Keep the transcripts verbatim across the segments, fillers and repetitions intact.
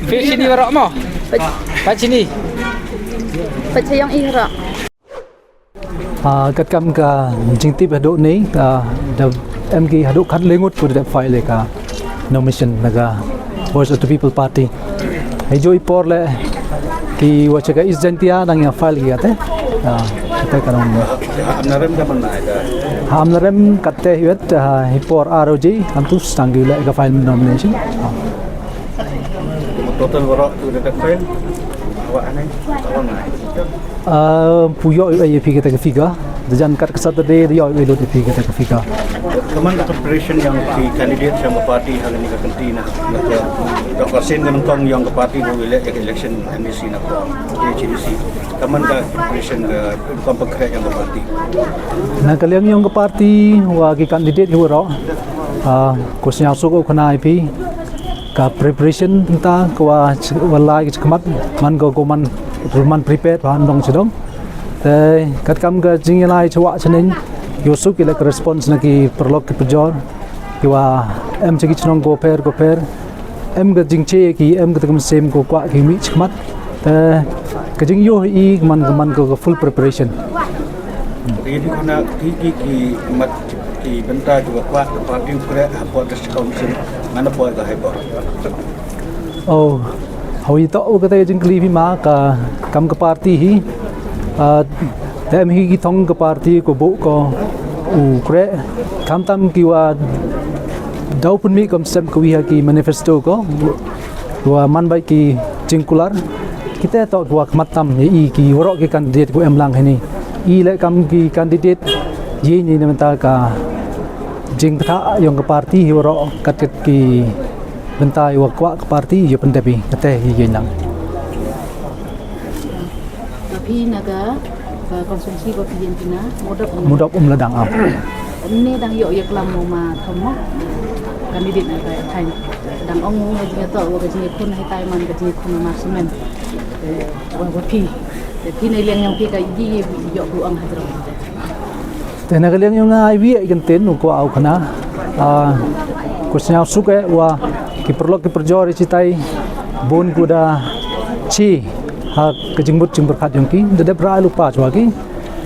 Phi chini waroh mo? Phi chini. Phi chayong i waroh. Ah, katkam ka jingtip hadooh ni, ah, da em ki hadooh khatlai ngut ku da file ka nomination na ka Voice of the People Party. Hei jooh i por le ki wa cha ka East Jaintia dang ya file ki kate. Ah, kate ka dang. Ha Amlarem ka man na ka? Ha Amlarem kate hi wet, ah, hi por ar baje, am tu stang ki le ka file nomination. Ah. Total waroh tu da file. Wa ane, wa ane. Ah, pu yoh i phi kata ka figure. Da jan kat ka Saturday, da yoh i lut i phi kata ka figure. Kaman ka preparation yong ki candidate yong ka party ha kani ka kynti na, na ka, da ka sien ka nyngkong yong ka party wa wi le ka election M D C na ko, H D C. Kaman ka preparation ka, kam pyrkhat yong ka party. Na ka liang yong ka party, wa ki candidate hi waroh. Ah, ko sñiaw suk u khana i phi. Ka preparation ta ka wa ch-, wa lai ka chakhmat, man ko ko man, man prepared wa ndong chidong. Te katkam ka jingyalai chwa chaneng, yoh suk i le ka response na ki paralok ki pyrjor, ki wa em cha ki chnong ko pher ko pher, em ka jingche ki, em ka ta ka mynsiem ko kwah ki mih chakhmat. Te ka jingyoh i man ka, man ka, ka full preparation. Ri di khana ki, ki, ki mat ki bynta ki wa kwah ka party u khreh hapoh District Council, ngan hapoh ka hapoh. Oh, hawi toh u kata ka jingkylli phi ma ka kam ka party hi. Ah, da em hi ki thong ka party ko buh ko u khreh. Khamtam ki wa daw pynmih kam sem ka wi ha ki manifesto ko. Wa man bai ki jingkular. Kita toh ki wa khmat tam i ki waroh ki candidate ko em lang hini. I le kam ki candidate ye ni na mynta ka jingpyntha yong ka party hi waroh kat kat ki bynta i wa kwah ka party yoh pyndep i kate hi ye lang. Ka phi na ka, ka constituency ka phi yen phi na, Mudop Umladang. Mudop Umladang, ah. Ni dang yoh ya klam mo ma thom mo. Candidate na ka thaiñ. Dang ong mo ka jingtoh, wa ka jingkhun hi tai man ka jingkhun ma semen. Eh, wa, wa phi. Te phi na liang yong phi ka i yoh bu ong hadrong. Te na ka liang yong nga i wi i kyntien u kwah u khana. Ah, ko sñiaw suk e wa ki paralok ki pyrjor i chitai bun ku da chi ha ka jingmut jingpyrkhat yong ki, da dep rai lu pa chwa ki.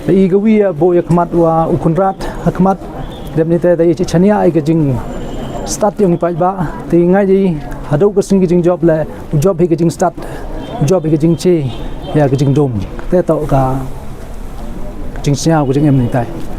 Te i ka wi ya buh ya khmat wa u Conrad ha khmat. Dep ni te da i chi chania i ka jingstad yong i paidbah. Te nga i hadooh ka sngi ka jingjop le u jop hi ka jingstad, u jop hi ka jingche ya ka jingdum. Te toh ka jingsñiaw ka jingem ni tai.